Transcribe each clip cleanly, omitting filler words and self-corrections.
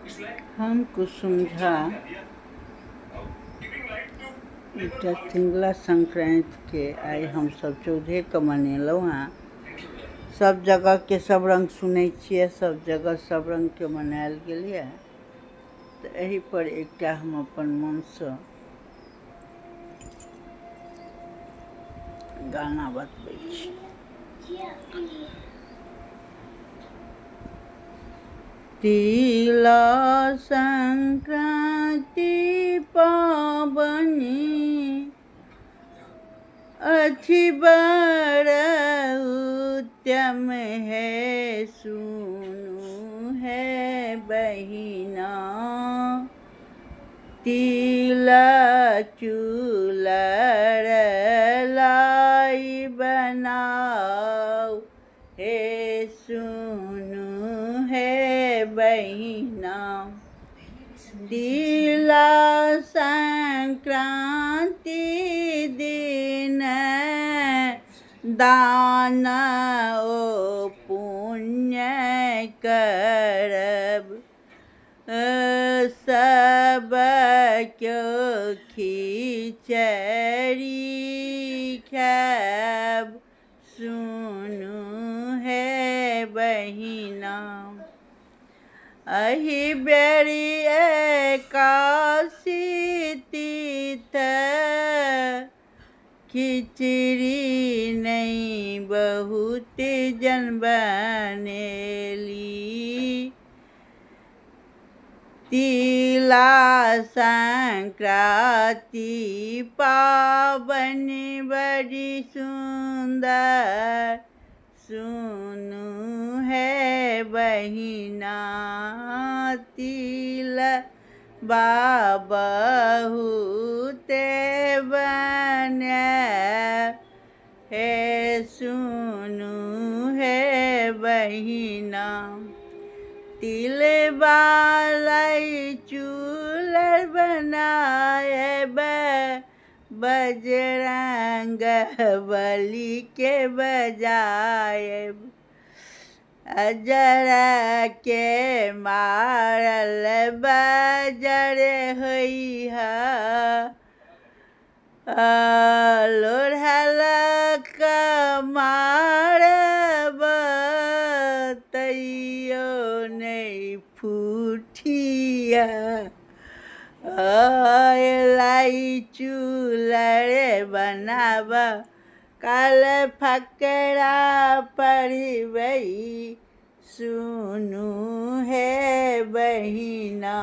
हम कुसुम झा एकटा तिला संक्रान्तिके आइ हमसभ 14के मनेलहुँ हेँ। सभ जगहके सभ रङ्ग सुनैत छियै, सभ जगह सभ रङ्गके मनायल गेलैए, तऽ एहिपर एकटा हम अपन मोनसँ गाना बतबै छी। तिला संक्रान्ति पाबनि अछि बड़ उत्तम है, सुनू है बहिना। तिल चूलर लाई बनाओ हे, सुनू हे बहिना। तिला संक्रान्ति दिन दान ओ पुण्य करब, सब क्यो खिचड़ी खायब, सुनू हे बहिना। एहि बेरी एकासी तीर्थ खिचड़ी नहि बहुत जन बनेली। तिला संक्रान्ति पाबनि बड़ी सुन्दर, सुनू हे बहिना। तिल बहुते बनायब हे, सुनू हे बहिना। तिलबा चूलर बनायब, बजरंग बली के बजायब। अजरा के मारल बजर होइ, लोढ़लक मारब तैयो नहि फूटिया। लाई चूलर बनाब काल फकरा पढ़बै, सुनू हे बहिना।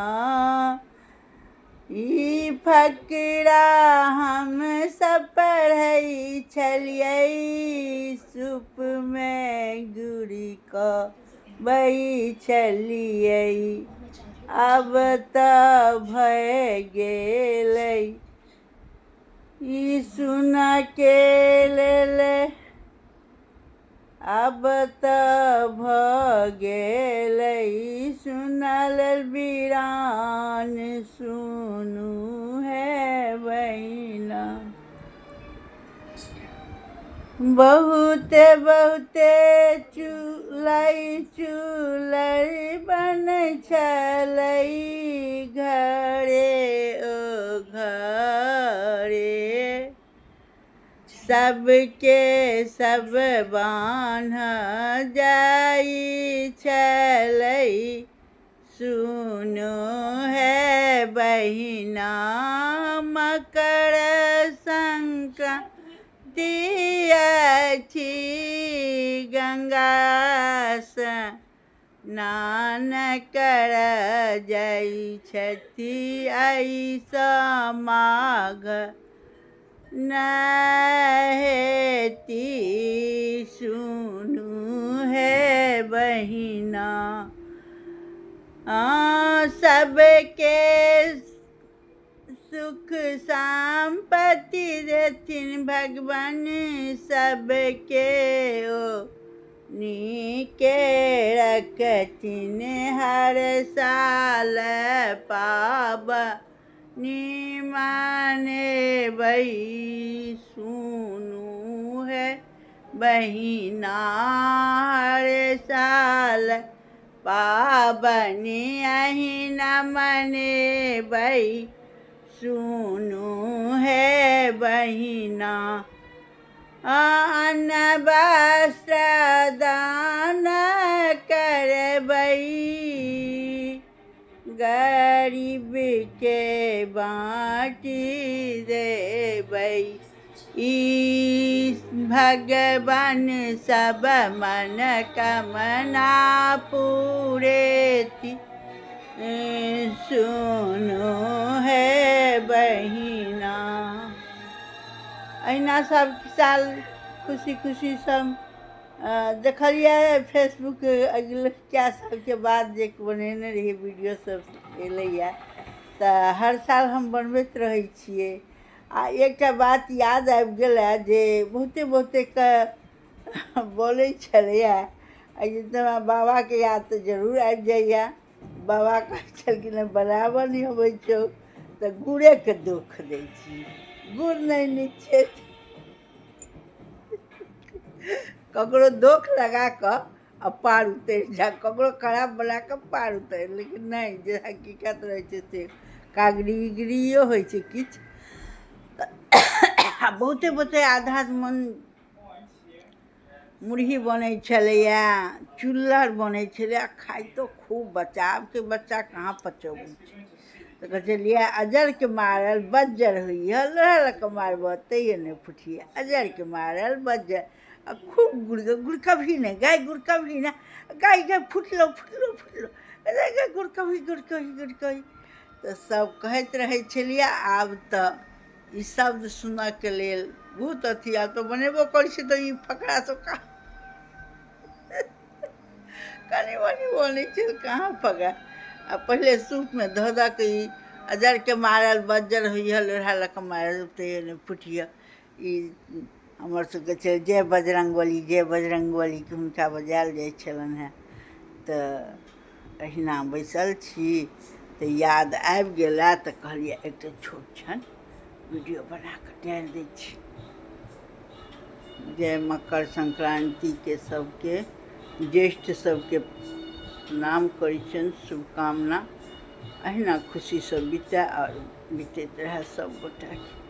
ई फकरा हम सब पढ़ै छलियै, सूपमे गुड़ि कऽ छलियै, आब तऽ भए गेलै। ई सुनके लेल आब तऽ भऽ गेलै, सुनल वीरान, सुनू हे बहिना। बहुते बहुते चूलै चूलै बनै छलै घरे ओ घरे, सबके सब बान्ह जाइ छलै, सुनू हे बहिना। मकर संक्रान्ति अछि, गंगा स्नान कर जाइ छथि, एहिसँ माघ नहेती, सुनू हे बहिना। सबके सुख सम्पत्ति देथिन भगवान, सबके ओ नीके रखथिन। हर साल पाबनि मनेबै, सुनू हे बहिना। हर साल पाबनि अहिना मनेबै, सुनू हे बहिना। अन्न वस्त्र दान करबै, गरीबके बाँटि देबै। ई भगवान सब मन कमना पूरेती, सुनू हे बहिना। अहिना सब साल खुशी खुशी सब देखलियै फेसबुक अगिला सालके बाद जे बनेने रहियै वीडियो सब एलैया, तऽ हर साल हम बनबैत रहै छियै। आ एकटा बात याद आबि गेल जे बहुते बहुतेके बोलै छलैया, एहि बाबाके याद तऽ जरूर आबि जाइया। बाबा कहै छलखिन हँ बराबर नहि अबै छौ तऽ गुड़ेके दोख दै छी, गुड़ नहि नीक छै। ककरो दोख लगा कऽ आ पार उतरि जा, ककरो खराब बना कऽ पार उतरि, लेकिन नहि, जे हकीकत रहै छै से कागरीगिरियो होइ छै किछु। आ बहुते बहुते आधा मन मुरही बनै छलैया, चुल्लर बनै छलैया, खाइतो खूब बच्चा। आबके बच्चा कहाँ पचबै छै? तऽ कहै छै लिअ अजरके मारल बज्जर होइए, लोहा लऽ कऽ मारबह तैयो नहि फुटियै, अजरके मारल बज्जर। आ खूब गुड़ गुड़ कभी नहि गाय, गुड़ कभी नहि गाय, गाय फुटलो फुटलो फुटलो, अरे गाय गुड़ कभी, गुड़ कभी, गुड़ कभी। तऽ सब कहैत रहै छलियै। आब तऽ ई शब्द सुनऽके लेल बहुत अथी, आब तऽ बनेबो करै छै तऽ ई फकरा सब कहाँ कनि मनि बनै छै, कहाँ फकरा। आ पहिले सूपमे धऽ धऽ कऽ ई अजरके मारल बज्जर होइए, लोढ़ा लऽ कऽ मारल तैयो नहि फुटियै। ई हमर सबके छै जय बजरङ्गबली, जय बजरङ्गबलीके हुनका बजायल जाइ छलनि हेँ। तऽ अहिना बैसल छी तऽ याद आबि गेला तऽ कहलियै एकटा छोट छन वीडियो बना कऽ डालि दै छी। जय मकर संक्रान्तिके सबके ज्येष्ठ सबके प्रणाम करै छियनि, शुभकामना, अहिना खुशीसँ बीतय आओर बीतैत रहए सब गोटाके।